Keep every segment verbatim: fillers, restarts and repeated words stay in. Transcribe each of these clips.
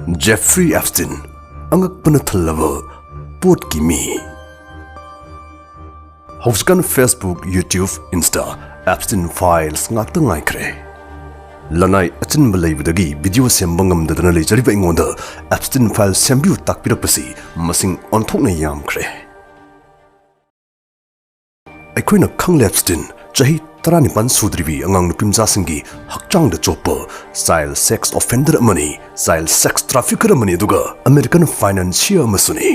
Jeffrey Epstein, ꯑꯉꯛꯄꯅ ꯊꯜꯂꯕ ꯄꯣꯠꯀꯤ ꯃꯤ꯫ ꯍꯧꯖꯤꯛꯀꯥꯟ Facebook, YouTube, Insta, Epstein Files ꯉꯥꯛꯇ ꯉꯥꯏꯈ꯭ꯔꯦ꯫ ꯂꯅꯥꯏ ꯑꯆꯤꯟꯕ ꯂꯩꯕꯗꯒꯤ video ꯁꯦꯝꯕ ꯉꯝꯗꯗꯅ ꯂꯩꯖꯔꯤꯕ ꯑꯩꯉꯣꯟꯗ Epstein Files ꯁꯦꯝꯕꯤꯌꯨ ꯇꯥꯛꯄꯤꯔꯛꯄꯁꯤ ꯃꯁꯤꯡ ꯑꯣꯟꯊꯣꯛꯅ ꯌꯥꯝꯈ꯭ꯔꯦ꯫ ꯑꯩꯈꯣꯏꯅ ꯈꯪꯂꯦ, Epstein ꯆꯍꯤ ꯇꯔꯥꯅꯤꯄꯥꯟ ꯁꯨꯗ꯭ꯔꯤꯕꯤ ꯑꯉꯥꯡ ꯅꯨꯄꯤ ꯃꯆꯥꯁꯤꯡꯒꯤ ꯍꯛꯆꯥꯡꯗ ꯆꯣꯞꯄ child sex offender ꯑꯃꯅꯤ, child sex trafficker ꯑꯃꯅꯤ, ꯑꯗꯨꯒ American financier ꯑꯃꯁꯨꯅꯤ꯫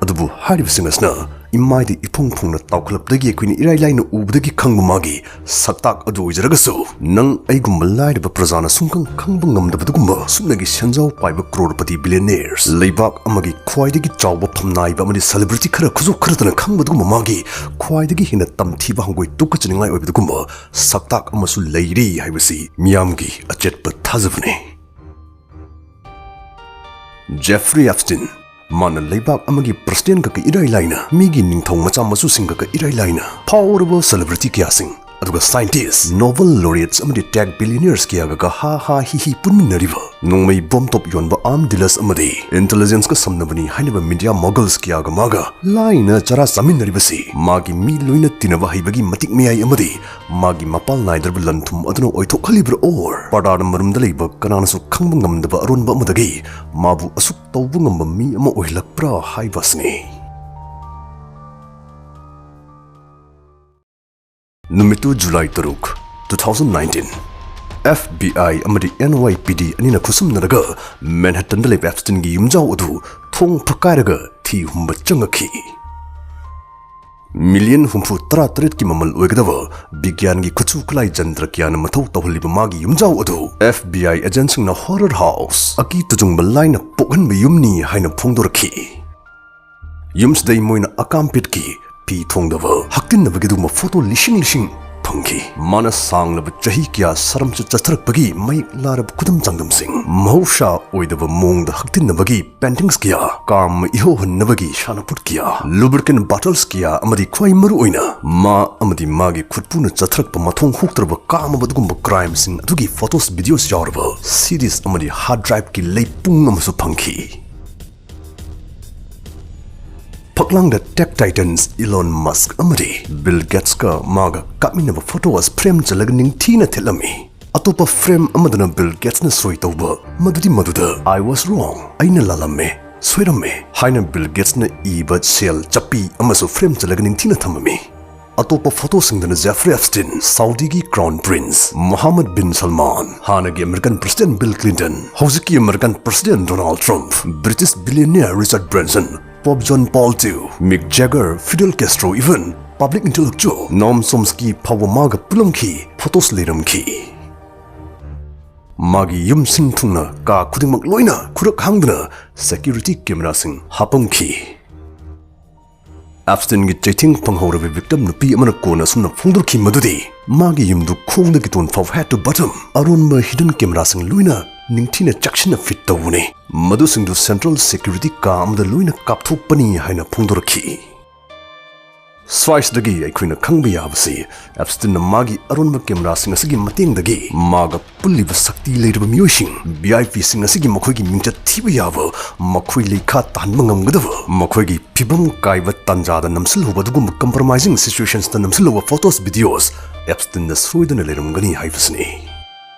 ꯑꯗꯨꯕꯨ ꯍꯥꯏꯔꯤꯕꯁꯤꯡ ꯑꯁꯤꯅ ꯏꯃꯥꯏꯗ ꯏꯐꯣꯡ ꯐꯣꯡꯅ ꯇꯥꯎꯈꯠꯂꯛꯄꯗꯒꯤ ꯑꯩꯈꯣꯏꯅ ꯏꯔꯥꯏ ꯂꯥꯏꯅ ꯎꯕꯗꯒꯤ ꯈꯪꯕ ꯃꯥꯒꯤ ꯁꯛꯇꯥꯛ ꯑꯗꯨ ꯑꯣꯏꯖꯔꯒꯁꯨ, ꯅꯪ ꯑꯩꯒꯨꯝꯕ ꯂꯥꯏꯔꯕ ꯄ꯭ꯔꯖꯥꯅ ꯁꯨꯡꯈꯪ ꯈꯪꯕ ꯉꯝꯗꯕꯗꯨꯒꯨꯝꯕ ꯁꯨꯞꯅꯒꯤ ꯁꯦꯟꯖꯥꯎ ꯄꯥꯏꯕ crorepati billionaires, ꯂꯩꯕꯥꯛ ꯑꯃꯒꯤ ꯈ꯭ꯋꯥꯏꯗꯒꯤ ꯆꯥꯎꯕ ꯐꯝꯅꯥꯏꯕ ꯑꯃꯗꯤ celebrity ꯈꯔ ꯈꯨꯖꯣꯛ ꯈꯔꯗꯅ ꯈꯪꯕꯗꯨꯒꯨꯝꯕ ꯃꯥꯒꯤ ꯈ꯭ꯋꯥꯏꯗꯒꯤ ꯍꯦꯟꯅ ꯇꯝꯊꯤꯕ ꯍꯪꯒꯣꯏ ꯇꯨꯀꯠꯆꯅꯤꯡꯉꯥꯏ ꯑꯣꯏꯕꯗꯨꯒꯨꯝꯕ ꯁꯛꯇꯥꯛ ꯑꯃꯁꯨ ꯂꯩꯔꯤ ꯍꯥꯏꯕꯁꯤ ꯃꯤꯌꯥꯝꯒꯤ ꯑꯆꯦꯠꯄ ꯊꯥꯖꯕꯅꯤ꯫ Jeffrey Epstein, ꯃꯥꯅ ꯂꯩꯕꯥꯛ ꯑꯃꯒꯤ president ꯈꯛꯀ ꯏꯔꯥꯏ ꯂꯥꯏꯅ, ꯃꯤꯒꯤ ꯅꯤꯡꯊꯧ ꯃꯆꯥ ꯃꯁꯨꯁꯤꯡ ꯈꯛꯀ ꯏꯔꯥꯏ ꯂꯥꯏꯅ, ꯐꯥꯎꯔꯕ celebrity ꯀꯌꯥꯁꯤꯡ, ꯑꯗꯨꯒ scientist, Nobel laureates ꯑꯃꯗꯤ tech billionaires ꯀꯌꯥꯒ ꯍꯥ ꯍꯥ ꯍꯤ ꯍꯤ ꯄꯨꯟꯃꯤꯟꯅꯔꯤꯕ, ꯅꯣꯡꯃꯩ bomb top ꯌꯣꯟꯕ arm dealers ꯑꯃꯗꯤ intelligence ꯀ ꯁꯝꯅꯕꯅꯤ ꯍꯥꯏꯅꯕ media moguls ꯀꯌꯥꯒ ꯃꯥꯒ ꯂꯥꯏꯅ ꯆꯔꯥ ꯆꯥꯃꯤꯟꯅꯔꯤꯕꯁꯤ ꯃꯥꯒꯤ ꯃꯤ ꯂꯣꯏꯅ ꯇꯤꯟꯅꯕ ꯍꯩꯕꯒꯤ ꯃꯇꯤꯛ ꯃꯌꯥꯏ ꯑꯃꯗꯤ ꯃꯥꯒꯤ ꯃꯄꯥꯜ ꯅꯥꯏꯗ꯭ꯔꯕ ꯂꯟ ꯊꯨꯝ ꯑꯗꯨꯅ ꯑꯣꯏꯊꯣꯛꯍꯜꯂꯤꯕ꯭ꯔꯥ, or ꯄꯔꯗꯥꯅ ꯃꯔꯨꯝꯗ ꯂꯩꯕ ꯀꯅꯥꯅꯁꯨ ꯈꯪꯕ ꯉꯝꯗꯕ ꯑꯔꯣꯟꯕ ꯑꯃꯗꯒꯤ ꯃꯥꯕꯨ ꯑꯁꯨꯛ ꯇꯧꯕ ꯉꯝꯕ ꯃꯤ ꯑꯃ ꯑꯣꯏꯍꯜꯂꯛꯄ꯭ꯔꯥ ꯍꯥꯏꯕ ꯑꯁꯤꯅꯤ꯫ ꯅꯨꯃꯤꯠꯇꯨ July ꯇꯔꯨꯛ, two thousand nineteen꯫ FBI ꯑꯃꯗꯤ NYPD ꯑꯅꯤꯅ ꯈꯨꯠꯁꯝꯅꯔꯒ Manhattan ꯗ ꯂꯩꯕ Epstein ꯒꯤ ꯌꯨꯝꯖꯥꯎ ꯑꯗꯨ ꯊꯣꯡ ꯐꯛꯀꯥꯏꯔꯒ ꯊꯤ ꯍꯨꯝꯕ ꯆꯪꯉꯛꯈꯤ꯫ Million ꯍꯨꯝꯐꯨ ꯇꯔꯥ ꯇꯔꯦꯠꯀꯤ ꯃꯃꯜ ꯑꯣꯏꯒꯗꯕ ꯕꯤꯒ꯭ꯌꯥꯟꯒꯤ ꯈꯨꯠꯁꯨ ꯈꯨꯠꯂꯥꯏ ꯖꯟꯇ꯭ꯔ ꯀꯌꯥꯅ ꯃꯊꯧ ꯇꯧꯍꯜꯂꯤꯕ ꯃꯥꯒꯤ ꯌꯨꯝꯖꯥꯎ ꯑꯗꯨ FBI agent ꯁꯤꯡꯅ horror house, ꯑꯀꯤ ꯇꯨꯖꯨꯡꯕ ꯂꯥꯏꯅ ꯄꯣꯛꯍꯟꯕ ꯌꯨꯝꯅꯤ ꯍꯥꯏꯅ ꯐꯣꯡꯗꯣꯔꯛꯈꯤ꯫ ꯌꯨꯝꯁꯤꯗꯩ ꯃꯣꯏꯅ ꯑꯀꯥꯝꯄꯤꯠꯀꯤ ꯐꯤ ꯊꯣꯡꯗꯕ, ꯍꯛꯇꯤꯟꯅꯕꯒꯤ ꯑꯗꯨꯒꯨꯝꯕ photo ꯂꯤꯁꯤꯡ ꯂꯤꯁꯤꯡ ꯈꯤ꯫ ꯃꯥꯅ ꯁꯥꯡꯂꯕ ꯆꯍꯤ ꯀꯌꯥ ꯁꯔꯝꯆꯠ ꯆꯠꯊꯔꯛꯄꯒꯤ ꯃꯌꯦꯛ ꯂꯥꯔꯕ ꯈꯨꯗꯝ ꯆꯥꯡꯗꯝꯁꯤꯡ, ꯃꯍꯧꯁꯥ ꯑꯣꯏꯗꯕ ꯃꯑꯣꯡꯗ ꯍꯛꯇꯤꯟꯅꯕꯒꯤ paintings ꯀꯌꯥ, ꯀꯥꯝ ꯏꯍꯧꯍꯟꯅꯕꯒꯤ ꯁꯥꯟꯅꯄꯣꯠ ꯀꯌꯥ, lubricant bottles ꯀꯌꯥ, ꯑꯃꯗꯤ ꯈ꯭ꯋꯥꯏ ꯃꯔꯨꯑꯣꯏꯅ ꯃꯥ ꯑꯃꯗꯤ ꯃꯥꯒꯤ ꯈꯨꯠꯄꯨꯅ ꯆꯠꯊꯔꯛꯄ ꯃꯊꯣꯡ ꯍꯨꯛꯇ꯭ꯔꯕ ꯀꯥꯝꯃꯕ ꯑꯗꯨꯒꯨꯝꯕ crimeꯁꯤꯡ ꯑꯗꯨꯒꯤ photos, videos ꯌꯥꯎꯔꯕ CDs ꯑꯃꯗꯤ hard driveꯀꯤ ꯂꯩꯄꯨꯡ ꯑꯃꯁꯨ ꯐꯪꯈꯤ꯫ ꯐꯛꯂꯥꯡꯗ tech titans Elon Musk ꯑꯃꯗꯤ Bill Gatesꯀ ꯃꯥꯒ ꯀꯥꯞꯃꯤꯟꯅꯕ photos frame ꯆꯜꯂꯒ ꯅꯤꯡꯊꯤꯅ ꯊꯦꯠꯂꯝꯃꯤ꯫ ꯑꯇꯣꯞꯄ frame ꯑꯃꯗꯅ Bill Gatesꯅ ꯁꯣꯏ ꯇꯧꯕ, ꯃꯗꯨꯗꯤ ꯃꯗꯨꯗ "I was wrong, ꯑꯩꯅ ꯂꯥꯜꯂꯝꯃꯦ, ꯁꯣꯏꯔꯝꯃꯦ" ꯍꯥꯏꯅ Bill Gatesꯅ ꯏꯕ ꯁꯦꯜ ꯆꯞꯄꯤ ꯑꯃꯁꯨ frame ꯆꯜꯂꯒ ꯅꯤꯡꯊꯤꯅ ꯊꯝꯃꯝꯃꯤ꯫ ꯑꯇꯣꯞꯄ photoꯁꯤꯡꯗꯅ Jeffrey Epstein, Saudiꯒꯤ Crown Prince Mohammed bin Salman, ꯍꯥꯟꯅꯒꯤ American President Bill Clinton, ꯍꯧꯖꯤꯛꯀꯤ American President Donald Trump, British billionaire Richard Branson, Pope John Paul two, Mick Jagger, Fidel Castro, even public intellectual Noam Chomsky ꯐꯥꯎꯕ ꯃꯥꯒ ꯄꯨꯜꯂꯝꯈꯤ, photos ꯂꯩꯔꯝꯈꯤ꯫ ꯃꯥꯒꯤ ꯌꯨꯝ ꯁꯤꯟ ꯊꯨꯡꯅ ꯀꯥ ꯈꯨꯗꯤꯡꯃꯛ ꯂꯣꯏꯅ ꯈꯨꯔꯛ ꯍꯥꯡꯗꯨꯅ security cameraꯁꯤꯡ ꯍꯥꯞꯄꯝꯈꯤ꯫ Epsteinꯒꯤ ꯆꯩꯊꯦꯡ ꯐꯪꯍꯧꯔꯕ victim ꯅꯨꯄꯤ ꯑꯃꯅ ꯀꯣꯟꯅ ꯑꯁꯨꯝꯅ ꯐꯣꯡꯗꯣꯔꯛꯈꯤ ꯃꯗꯨꯗꯤ ꯃꯥꯒꯤ ꯌꯨꯝꯗꯨ ꯈꯣꯡꯗꯒꯤ ꯇꯣꯟ ꯐꯥꯎ head to bottom ꯑꯔꯣꯟꯕ hidden cameraꯁꯤꯡ ꯂꯣꯏꯅ ꯅꯤꯡꯊꯤꯅ ꯆꯦꯛꯁꯤꯟꯅ fit ꯇꯧꯕꯅꯤ꯫ ꯃꯗꯨꯁꯤꯡꯗꯨ central security ꯀꯥ ꯑꯃꯗ ꯂꯣꯏꯅ ꯀꯥꯞꯊꯣꯛꯄꯅꯤ ꯍꯥꯏꯅ ꯐꯣꯡꯗꯣꯔꯛꯈꯤ꯫ ꯁ꯭ꯋꯥꯏꯁꯤꯗꯒꯤ ꯑꯩꯈꯣꯏꯅ ꯈꯪꯕ ꯌꯥꯕꯁꯤ, Epsteinꯅ ꯃꯥꯒꯤ ꯑꯔꯣꯟꯕ cameraꯁꯤꯡ ꯑꯁꯤꯒꯤ ꯃꯇꯦꯡꯗꯒꯤ ꯃꯥꯒ ꯄꯨꯜꯂꯤꯕ ꯁꯛꯇꯤ ꯂꯩꯔꯕ ꯃꯤꯑꯣꯏꯁꯤꯡ, VIPꯁꯤꯡ ꯑꯁꯤꯒꯤ ꯃꯈꯣꯏꯒꯤ ꯃꯤꯡꯆꯠ ꯊꯤꯕ ꯌꯥꯕ, ꯃꯈꯣꯏ ꯂꯩꯈꯥ ꯇꯥꯍꯟꯕ ꯉꯝꯒꯗꯕ, ꯃꯈꯣꯏꯒꯤ ꯐꯤꯕꯝ ꯀꯥꯏꯕ ꯇꯥꯟꯖꯥꯗ ꯅꯝꯁꯤꯜꯍꯧꯕ ꯑꯗꯨꯒꯨꯝꯕ compromising situationsꯇ ꯅꯝꯁꯤꯜꯍꯧꯕ photos, videos Epsteinꯗ ꯁꯣꯏꯗꯅ ꯂꯩꯔꯝꯒꯅꯤ ꯍꯥꯏꯕꯁꯤꯅꯤ꯫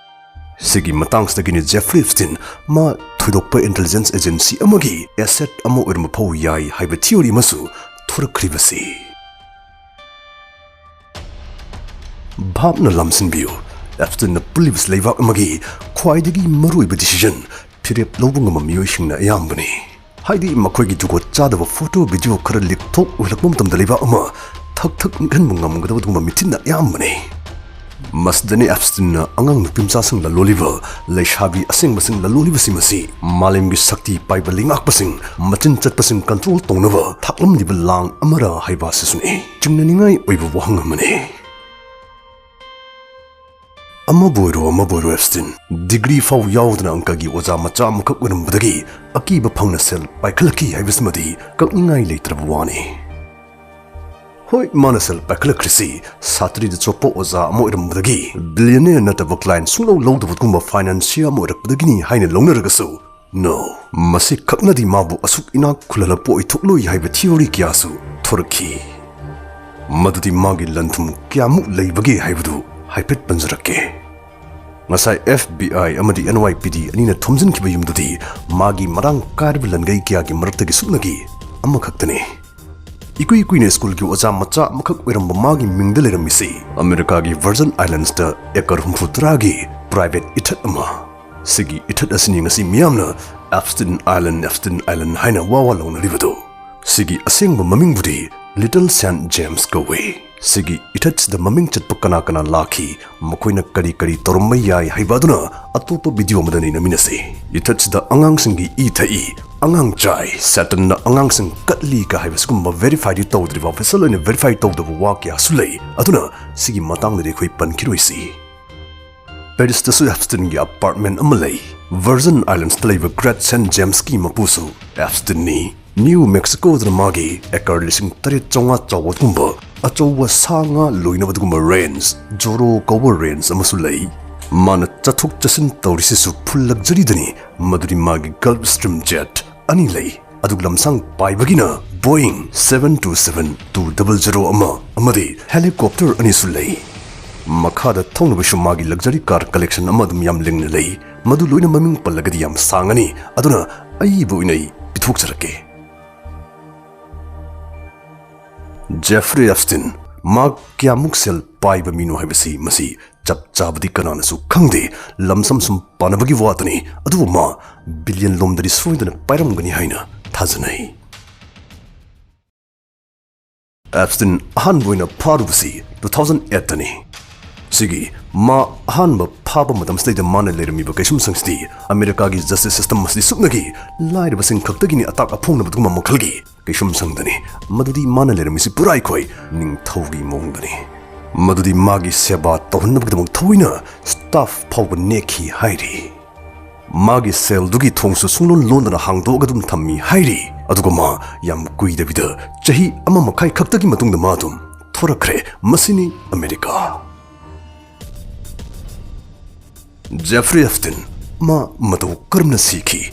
ꯁꯤꯒꯤ ꯃꯇꯥꯡꯁꯤꯗꯒꯤꯅꯤ Jeffrey Epstein ꯃꯥ ꯊꯣꯏꯗꯣꯛꯄ intelligence agency ꯑꯃꯒꯤ asset ꯑꯃ ꯑꯣꯏꯔꯝꯕ ꯐꯥꯎ ꯌꯥꯏ ꯍꯥꯏꯕ theory ꯑꯃꯁꯨ ꯊꯣꯔꯛꯈ꯭ꯔꯤꯕꯁꯤ꯫ ꯚꯥꯞꯅ ꯂꯥꯝꯁꯤꯟꯕꯤꯌꯨ, Epsteinꯅ ꯄꯨꯜꯂꯤꯕꯁꯤ ꯂꯩꯕꯥꯛ ꯑꯃꯒꯤ ꯈ꯭ꯋꯥꯏꯗꯒꯤ ꯃꯔꯨꯑꯣꯏꯕ decision ꯐꯤꯔꯦꯞ ꯂꯧꯕ ꯉꯝꯕ ꯃꯤꯑꯣꯏꯁꯤꯡꯅ ꯑꯌꯥꯝꯕꯅꯤ꯫ ꯍꯥꯏꯗꯤ ꯃꯈꯣꯏꯒꯤ ꯖꯨꯒꯣꯠ ꯆꯥꯗꯕ photo, video ꯈꯔ leak ꯊꯣꯛ ꯑꯣꯏꯍꯜꯂꯛꯄ ꯃꯇꯝꯗ ꯂꯩꯕꯥꯛ ꯑꯃ ꯊꯛ ꯊꯛ ꯅꯤꯛꯍꯟꯕ ꯉꯝꯒꯗꯕ ꯑꯗꯨꯒꯨꯝꯕ ꯃꯤꯊꯤꯟꯅ ꯑꯌꯥꯝꯕꯅꯤ꯫ ꯃꯁꯤꯗꯅꯤ Epsteinꯅ ꯑꯉꯥꯡ ꯅꯨꯄꯤ ꯃꯆꯥꯁꯤꯡ ꯂꯂꯣꯜꯂꯤꯕ, ꯂꯩꯁꯥꯕꯤ ꯑꯁꯦꯡꯕꯁꯤꯡ ꯂꯂꯣꯜꯂꯤꯕꯁꯤꯡ ꯑꯁꯤ ꯃꯥꯂꯦꯝꯒꯤ ꯁꯛꯇꯤ ꯄꯥꯏꯕ ꯂꯩꯉꯥꯛꯄꯁꯤꯡ, ꯃꯆꯤꯟ ꯆꯠꯄꯁꯤꯡ control ꯇꯧꯅꯕ ꯊꯥꯛꯂꯝꯂꯤꯕ ꯂꯥꯡ ꯑꯃꯔ ꯍꯥꯏꯕ ꯑꯁꯤꯁꯨꯅꯤ꯫ ꯆꯤꯡꯅꯅꯤꯡꯉꯥꯏ ꯑꯣꯏꯕ ꯋꯥꯍꯪ ꯑꯃꯅꯤ꯫ ꯑꯃꯕꯨ ꯑꯣꯏꯔꯣ, ꯑꯃꯕꯨ ꯑꯣꯏꯔꯣ, ꯑꯦꯞꯁꯇꯤꯟ, ꯗꯤꯒ꯭ꯔꯤ ꯐꯥꯎ ꯌꯥꯎꯗꯅ ꯑꯪꯀꯒꯤ ꯑꯣꯖꯥ ꯃꯆꯥ ꯑꯃꯈꯛ ꯑꯣꯏꯔꯝꯕꯗꯒꯤ ꯑꯀꯤꯕ ꯐꯪꯅ ꯁꯦꯜ ꯄꯥꯏꯈꯠꯂꯛꯈꯤ ꯍꯥꯏꯕꯁꯤꯃꯗꯤ ꯀꯛꯅꯤꯡꯉꯥꯏ ꯂꯩꯇ꯭ꯔꯕ ꯋꯥꯅꯤ꯫ ꯍꯣꯏ, ꯃꯥꯅ ꯁꯦꯜ ꯄꯥꯏꯈꯠꯂꯛꯈ꯭ꯔꯤꯁꯤ ꯁꯥꯇ꯭ꯔꯤꯗ ꯆꯣꯞꯄ ꯑꯣꯖꯥ ꯑꯃ ꯑꯣꯏꯔꯝꯕꯗꯒꯤ, ꯕꯤꯂꯤꯌꯅꯤꯌꯔ ꯅꯠꯇꯕ ꯀ꯭ꯂꯥꯏꯟ ꯁꯨꯡꯂꯧ ꯂꯧꯗꯕꯒꯨꯝꯕ ꯐꯥꯏꯅꯥꯟꯁꯤꯌꯔ ꯑꯃ ꯑꯣꯏꯔꯛꯄꯗꯒꯤꯅꯤ ꯍꯥꯏꯅ ꯂꯧꯅꯔꯒꯁꯨ, ꯅꯣ, ꯃꯁꯤ ꯈꯛꯅꯗꯤ ꯃꯥꯕꯨ ꯑꯁꯨꯛ ꯏꯅꯥꯛ ꯈꯨꯜꯍꯜꯂꯛꯄ ꯑꯣꯏꯊꯣꯛꯂꯣꯏ ꯍꯥꯏꯕ ꯊꯤꯑꯣꯔꯤ ꯀꯌꯥꯁꯨ ꯊꯣꯔꯛꯈꯤ꯫ ꯃꯗꯨꯗꯤ ꯃꯥꯒꯤ ꯂꯟ-ꯊꯨꯝ ꯀꯌꯥꯃꯨꯛ ꯂꯩꯕꯒꯦ ꯍꯥꯏꯕꯗꯨ ꯍꯥꯏꯐꯦꯠ ꯄꯟꯖꯔꯛꯀꯦ꯫ ꯉꯁꯥꯏ ꯑꯦꯐ ꯕꯤ ꯑꯥꯏ ꯑꯃꯗꯤ ꯑꯦꯟ ꯋꯥꯏ ꯄꯤ ꯗꯤ ꯑꯅꯤꯅ ꯊꯣꯝꯖꯤꯟꯈꯤꯕ ꯌꯨꯝꯗꯨꯗꯤ ꯃꯥꯒꯤ ꯃꯔꯥꯡ ꯀꯥꯏꯔꯕ ꯂꯟꯒꯩ ꯀꯌꯥꯒꯤ ꯃꯔꯛꯇꯒꯤ ꯁꯨꯞꯅꯒꯤ ꯑꯃꯈꯛꯇꯅꯤ꯫ ꯏꯀꯨꯏ ꯀꯨꯏꯅ ꯁ꯭ꯀꯨꯜꯒꯤ ꯑꯣꯖꯥ ꯃꯆꯥ ꯑꯃꯈꯛ ꯑꯣꯏꯔꯝꯕ ꯃꯥꯒꯤ ꯃꯤꯡꯗ ꯂꯩꯔꯝꯃꯤꯁꯤ ꯑꯃꯦꯔꯤꯀꯥꯒꯤ ꯚꯔꯖꯟ ꯑꯥꯏꯂꯦꯟꯁꯇ ꯑꯦꯀꯔ ꯍꯨꯝꯐꯨ ꯇꯔꯥꯒꯤ ꯄ꯭ꯔꯥꯏꯚꯦꯠ ꯏꯊꯠ ꯑꯃ꯫ ꯁꯤꯒꯤ ꯏꯊꯠ ꯑꯁꯤꯅꯤ ꯉꯁꯤ ꯃꯤꯌꯥꯝꯅ ꯑꯦꯞꯁꯇꯤꯟ ꯑꯥꯏꯂꯦꯟ, ꯑꯦꯞꯁꯇꯤꯟ ꯑꯥꯏꯂꯦꯟ ꯍꯥꯏꯅ ꯋꯥ ꯋꯥ ꯂꯥꯎꯅꯔꯤꯕꯗꯨ꯫ ꯁꯤꯒꯤ ꯑꯁꯦꯡꯕ ꯃꯃꯤꯡꯕꯨꯗꯤ ꯂꯤꯇꯜ ꯁꯦꯟꯠ ꯖꯦꯝꯁ ꯀꯧꯏ꯫ ꯁꯤꯒꯤ ꯏꯊꯠꯁꯤꯗ ꯃꯃꯤꯡ ꯆꯠꯄ ꯀꯅꯥ ꯀꯅꯥ ꯂꯥꯛꯈꯤ, ꯃꯈꯣꯏꯅ ꯀꯔꯤ ꯀꯔꯤ ꯇꯧꯔꯝꯕ ꯌꯥꯏ ꯍꯥꯏꯕ ꯑꯗꯨꯅ ꯑꯇꯣꯞꯄ ꯚꯤꯗꯤꯑꯣ ꯑꯃꯗ ꯅꯩꯅꯃꯤꯟꯅꯁꯤ꯫ ꯏꯊꯠꯁꯤꯗ ꯑꯉꯥꯡꯁꯤꯡꯒꯤ ꯏ ꯊꯛꯏ, ꯑꯉꯥꯡ ꯆꯥꯏ, ꯁꯦꯇꯟꯅ ꯑꯉꯥꯡꯁꯤꯡ ꯀꯠꯂꯤ ꯀ ꯍꯥꯏꯕ ꯁꯤꯒꯨꯝꯕ ꯚꯦꯔꯤꯐꯥꯏꯗꯤ ꯇꯧꯗ꯭ꯔꯤꯕ, ꯑꯣꯐꯤꯁꯤꯌꯦꯜ ꯑꯣꯏꯅ ꯚꯦꯔꯤꯐꯥꯏ ꯇꯧꯗꯕ ꯋꯥ ꯀꯌꯥꯁꯨ ꯂꯩ꯫ ꯑꯗꯨꯅ ꯁꯤꯒꯤ ꯃꯇꯥꯡꯗꯗꯤ ꯑꯩꯈꯣꯏ ꯄꯟꯈꯤꯔꯣꯏꯁꯤ꯫ ꯄꯦꯔꯤꯁꯇꯁꯨ ꯑꯦꯞꯁꯇꯤꯟꯒꯤ ꯑꯄꯥꯔꯠꯃꯦꯟ ꯑꯃ ꯂꯩ꯫ ꯚꯔꯖꯟ ꯑꯥꯏꯂꯦꯟꯁꯇ ꯂꯩꯕ ꯒ꯭ꯔꯦꯠ ꯁꯦꯟꯠ ꯖꯦꯝꯁꯀꯤ ꯃꯄꯨꯁꯨ ꯑꯦꯞꯁꯇꯤꯟꯅꯤ꯫ ꯅ꯭ꯌꯨ ꯃꯦꯛꯁꯤꯀꯣꯗ ꯃꯥꯒꯤ ꯑꯦꯀꯔ ꯂꯤꯁꯤꯡ ꯇꯔꯦꯠ ꯆꯥꯝꯃꯉꯥ ꯆꯥꯎꯕ ꯑꯗꯨꯒꯨꯝꯕ ꯑꯆꯧꯕ ꯁꯥ ꯉꯥ ꯂꯣꯏꯅꯕ ꯑꯗꯨꯒꯨꯝꯕ ꯔꯦꯟꯖ, ꯖꯣꯔꯣ ꯀꯧꯕ ꯔꯦꯟꯖ ꯑꯃꯁꯨ ꯂꯩ꯫ ꯃꯥꯅ ꯆꯠꯊꯣꯛ ꯆꯠꯁꯤꯟ ꯇꯧꯔꯤꯁꯤꯁꯨ ꯐꯨꯜ ꯂꯛꯖꯔꯤꯗꯅꯤ, ꯃꯗꯨꯗꯤ ꯃꯥꯒꯤ ꯒꯜꯐ ꯁ꯭ꯇ꯭ꯔꯤꯝ ꯖꯦꯠ ꯑꯅꯤ ꯂꯩ꯫ ꯑꯗꯨꯒ ꯂꯝꯁꯥꯡ ꯄꯥꯏꯕꯒꯤꯅ Boeing seven two seven two double zero ꯑꯃ ꯑꯃꯗꯤ ꯍꯦꯂꯤꯀꯣꯞꯇꯔ ꯑꯅꯤꯁꯨ ꯂꯩ꯫ ꯃꯈꯥꯗ ꯊꯧꯅꯕꯁꯨ ꯃꯥꯒꯤ ꯂꯛꯖꯔꯤ ꯀꯥꯔ ꯀꯂꯦꯛꯁꯟ ꯑꯃ ꯑꯗꯨꯝ ꯌꯥꯝ ꯂꯤꯡꯅ ꯂꯩ꯫ ꯃꯗꯨ ꯂꯣꯏꯅ ꯃꯃꯤꯡ ꯄꯜꯂꯒꯗꯤ ꯌꯥꯝ ꯁꯥꯡꯉꯅꯤ, ꯑꯗꯨꯅ ꯑꯏꯕ ꯑꯣꯏꯅ ꯑꯩ ꯄꯤꯊꯣꯛꯆꯔꯛꯀꯦ꯫ ꯖꯦꯐ꯭ꯔꯤ ꯑꯦꯞꯁꯇꯤꯟ, ꯃꯍꯥꯛ ꯀꯌꯥꯃꯨꯛ ꯁꯦꯜ ꯄꯥꯏꯕ ꯃꯤꯅꯣ ꯍꯥꯏꯕꯁꯤ ꯃꯁꯤ ꯆꯞ ꯆꯥꯕꯗꯤ ꯀꯅꯥꯅꯁꯨ ꯈꯪꯗꯦ, ꯂꯝꯁꯝ ꯁꯨꯝ ꯄꯥꯅꯕꯒꯤ ꯋꯥꯇꯅꯤ꯫ ꯑꯗꯨꯕꯨ ꯃꯥ ꯕꯤꯂꯤꯌꯟ ꯂꯣꯝꯗꯗꯤ ꯁꯣꯏꯗꯅ ꯄꯥꯏꯔꯝꯒꯅꯤ ꯍꯥꯏꯅ ꯊꯥꯖꯅꯩ꯫ ꯑꯦꯞꯁꯇꯤꯟ ꯑꯍꯥꯟꯕ ꯑꯣꯏꯅ ꯐꯥꯔꯨꯕꯁꯤ ꯇꯨ ꯊꯥꯎꯖꯟ ꯑꯦꯠꯇꯅꯤ꯫ ꯁꯤꯒꯤ ꯃꯥ ꯑꯍꯥꯟꯕ ꯐꯥꯕ ꯃꯇꯝꯁꯤꯗꯩꯗ ꯃꯥꯅ ꯂꯩꯔꯝꯃꯤꯕ ꯀꯩꯁꯨꯝꯁꯪꯁꯤꯗꯤ ꯑꯃꯦꯔꯤꯀꯥꯒꯤ ꯖꯁꯇꯤꯁ ꯁꯤꯁꯇꯝ ꯑꯁꯤꯗꯤ ꯁꯨꯞꯅꯒꯤ ꯂꯥꯏꯔꯕꯁꯤꯡ ꯈꯛꯇꯒꯤꯅꯤ ꯑꯇꯥꯛ ꯑꯐꯣꯡꯅꯕ ꯑꯗꯨꯒꯨꯝꯕ ꯃꯈꯜꯒꯤ ꯀꯩꯁꯨꯝꯁꯪꯗꯅꯤ꯫ ꯃꯗꯨꯗꯤ ꯃꯥꯅ ꯂꯩꯔꯝꯃꯤꯁꯤ ꯄꯨꯔꯥ ꯑꯩꯈꯣꯏ ꯅꯤꯡꯊꯧꯒꯤ ꯃꯑꯣꯡꯗꯅꯤ꯫ ꯃꯗꯨꯗꯤ ꯃꯥꯒꯤ ꯁꯦꯕꯥ ꯇꯧꯍꯟꯅꯕꯒꯤꯗꯃꯛ ꯊꯑꯣꯏꯅ ꯁ꯭ꯇꯥꯐ ꯐꯥꯎꯕ ꯅꯦꯛꯈꯤ ꯍꯥꯏꯔꯤ꯫ ꯃꯥꯒꯤ ꯁꯦꯜꯗꯨꯒꯤ ꯊꯣꯡꯁꯨ ꯁꯨꯡꯂꯣꯟ ꯂꯣꯟꯗꯅ ꯍꯥꯡꯗꯣꯛꯑꯒ ꯑꯗꯨꯝ ꯊꯝꯃꯤ ꯍꯥꯏꯔꯤ꯫ ꯑꯗꯨꯒ ꯃꯥ ꯌꯥꯝ ꯀꯨꯏꯗꯕꯤꯗ, ꯆꯍꯤ ꯑꯃ ꯃꯈꯥꯏ ꯈꯛꯇꯒꯤ ꯃꯇꯨꯡꯗ ꯃꯥ ꯑꯗꯨꯝ ꯊꯣꯔꯛꯈ꯭ꯔꯦ꯫ ꯃꯁꯤꯅꯤ ꯑꯃꯦꯔꯤꯀꯥ꯫ ꯖꯦꯐ꯭ꯔꯤ ꯑꯦꯞꯁꯇꯤꯟ, ꯃꯥ ꯃꯇꯧ ꯀꯔꯝꯅ ꯁꯤꯈꯤ?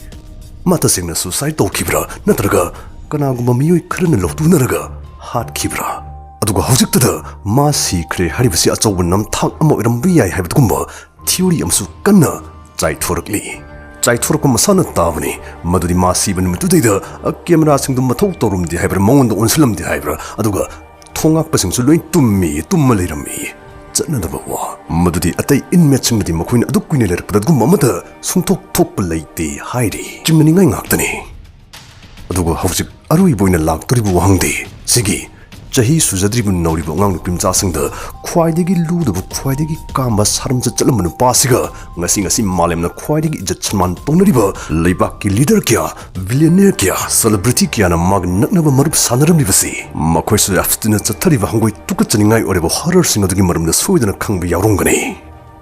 ꯃꯥ ꯇꯁꯦꯡꯅ ꯁꯨꯁꯥꯏꯗ ꯇꯧꯈꯤꯕ꯭ꯔꯥ, ꯅꯠꯇ꯭ꯔꯒ ꯀꯅꯥꯒꯨꯝꯕ ꯃꯤꯑꯣꯏ ꯈꯔꯅ ꯂꯧꯇꯨꯅꯔꯒ ꯍꯥꯠꯈꯤꯕ꯭ꯔꯥ? ꯑꯗꯨꯒ ꯍꯧꯖꯤꯛꯇꯗ ꯃꯥ ꯁꯤꯈ꯭ꯔꯦ ꯍꯥꯏꯔꯤꯕꯁꯤ ꯑꯆꯧꯕ ꯅꯝꯊꯥꯛ ꯑꯃ ꯑꯣꯏꯔꯝꯕ ꯌꯥꯏ ꯍꯥꯏꯕꯗꯨꯒꯨꯝꯕ ꯊꯤꯑꯣꯔꯤ ꯑꯃꯁꯨ ꯀꯟꯅ ꯆꯥꯏꯊꯣꯔꯛꯂꯤ꯫ ꯆꯥꯏꯊꯣꯔꯛꯄ ꯃꯁꯥꯅ ꯇꯥꯕꯅꯤ꯫ ꯃꯗꯨꯗꯤ ꯃꯥ ꯁꯤꯕ ꯅꯨꯃꯤꯠꯇꯨꯗꯩꯗ ꯀꯦꯃꯦꯔꯥꯁꯤꯡꯗꯨ ꯃꯊꯧ ꯇꯧꯔꯝꯗꯦ ꯍꯥꯏꯕ꯭ꯔꯥ, ꯃꯉꯣꯟꯗ ꯑꯣꯟꯁꯤꯜꯂꯝꯗꯦ ꯍꯥꯏꯕ꯭ꯔꯥ, ꯑꯗꯨꯒ ꯊꯣꯡꯉꯥꯛꯄꯁꯤꯡꯁꯨ ꯂꯣꯏ ꯇꯨꯝꯃꯤ, ꯇꯨꯝꯃ ꯂꯩꯔꯝꯃꯤ꯫ ꯆꯠꯅꯗꯕ ꯋꯥ꯫ ꯃꯗꯨꯗꯤ ꯑꯇꯩ ꯏꯟꯃꯦꯠꯁꯤꯡꯅꯗꯤ ꯃꯈꯣꯏꯅ ꯑꯗꯨꯛ ꯀꯨꯏꯅ ꯂꯩꯔꯛꯄꯗ ꯑꯗꯨꯒꯨꯝꯕ ꯑꯃꯠꯇ ꯁꯨꯡꯊꯣꯛ ꯊꯣꯛꯄ ꯂꯩꯇꯦ ꯍꯥꯏꯔꯤ꯫ ꯆꯤꯡꯅꯅꯤꯡꯉꯥꯏ ꯉꯥꯛꯇꯅꯤ꯫ ꯑꯗꯨꯒ ꯍꯧꯖꯤꯛ ꯑꯔꯣꯏꯕ ꯑꯣꯏꯅ ꯂꯥꯛꯇꯣꯔꯤꯕ ꯋꯥꯍꯪꯗꯤ ꯁꯤꯒꯤ ꯆꯍꯤ ꯁꯨꯖꯗ꯭ꯔꯤꯕ ꯅꯧꯔꯤꯕ ꯑꯉꯥꯡ ꯅꯨꯄꯤ ꯃꯆꯥꯁꯤꯡꯗ ꯈ꯭ꯋꯥꯏꯗꯒꯤ ꯂꯨꯗꯕ, ꯈ꯭ꯋꯥꯏꯗꯒꯤ ꯀꯥꯝꯕ ꯁꯥꯔꯝꯆꯠ ꯆꯠꯂꯝꯕ ꯅꯨꯄꯥꯁꯤꯒ ꯉꯁꯤ, ꯉꯁꯤ ꯃꯥꯂꯦꯝꯅ ꯈ꯭ꯋꯥꯏꯗꯒꯤ ꯏꯖꯠ ꯁꯟꯃꯥꯟ ꯇꯧꯅꯔꯤꯕ ꯂꯩꯕꯥꯛꯀꯤ ꯂꯤꯗꯔ ꯀꯌꯥ, ꯕꯤꯂꯤꯌꯅꯤꯌꯔ ꯀꯌꯥ, ꯁꯦꯂꯦꯕ꯭ꯔꯤꯇꯤ ꯀꯌꯥꯅ ꯃꯥꯒ ꯅꯛꯅꯕ ꯃꯔꯨꯞ ꯁꯥꯟꯅꯔꯝꯂꯤꯕꯁꯤ, ꯃꯈꯣꯏꯁꯨ ꯑꯦꯞꯁꯇꯤꯟꯅ ꯆꯠꯊꯔꯤꯕ ꯍꯪꯒꯣꯏ ꯇꯨꯀꯠꯆꯅꯤꯡꯉꯥꯏ ꯑꯣꯏꯔꯕ ꯍꯣꯔꯔꯁꯤꯡ ꯑꯗꯨꯒꯤ ꯃꯔꯝꯗ ꯁꯣꯏꯗꯅ ꯈꯪꯕ ꯌꯥꯎꯔꯝꯒꯅꯤ꯫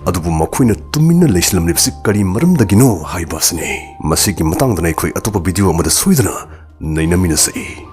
ꯑꯗꯨꯕꯨ ꯃꯈꯣꯏꯅ ꯇꯨꯃꯤꯟꯅ ꯂꯩꯁꯤꯜꯂꯝꯂꯤꯕꯁꯤ ꯀꯔꯤ ꯃꯔꯝꯗꯒꯤꯅꯣ ꯍꯥꯏꯕ ꯑꯁꯤꯅꯤ꯫ ꯃꯁꯤꯒꯤ ꯃꯇꯥꯡꯗꯅ ꯑꯩꯈꯣꯏ ꯑꯇꯣꯞꯄ ꯚꯤꯗꯤꯑꯣ ꯑꯃꯗ ꯁꯣꯏꯗꯅ ꯅꯩꯅꯃꯤꯟꯅꯁꯤ꯫